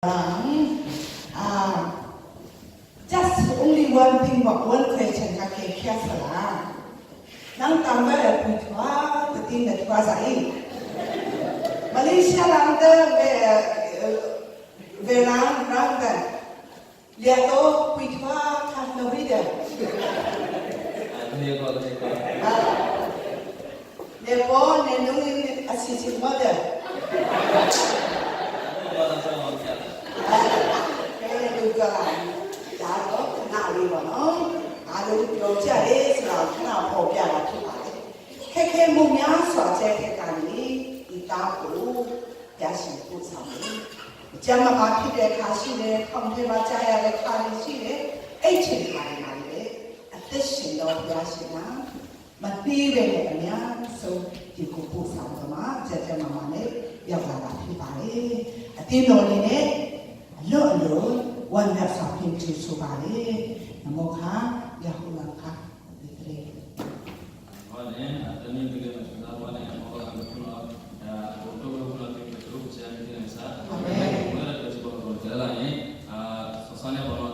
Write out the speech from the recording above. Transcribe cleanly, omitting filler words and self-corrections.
Ah, just only one thing, but one question ka ke kia sala. Nang tang ba le pui thua, te tin le thua zai. Malaysia lang te ve ve lang rang te lia to pui thua kha no ri de. Ne ko ne ko. Ne po ne nung in asi chin mo de. ကဲလူကဒါတော့ခဏလေးပေါ့နော်။အားလုံးပြောကြရဲဆိုတာခဏပေါ်ပြတာဖြစ်ပါတယ်။ခက်ခဲမှုများစွာကျတဲ့ခါนี้ဒီသားကိုရရှိပို့ဆောင်တယ်။ကျမပါဖြစ်တဲ့ခါရှိတယ်၊ခေါင်းထဲမှာကြားရတဲ့ခါတွေရှိတယ်။အဲ့ချိန်ခါတွေမှာလေအသက်ရှင်တော်ဘုရားရှင်ကမသေးပဲနဲ့အများဆုံးဒီကိုပို့ဆောင်တော့မှကြက်ကြက်မမနဲ့ရောက်လာတာဖြစ်ပါတယ်။အတင်းတော်နေနဲ့အလွတ်အလွတ်ဝမ်းမြောက်စွာဖြင့်ကြိုဆိုပါလေ။နမောခယဟုလခဒီတရေ Wane atani bile masuna wane mo ka kuno to ko kuno te ko ko cha ni sa. Amen. Mara ka ko ko jala ni a sosane bono.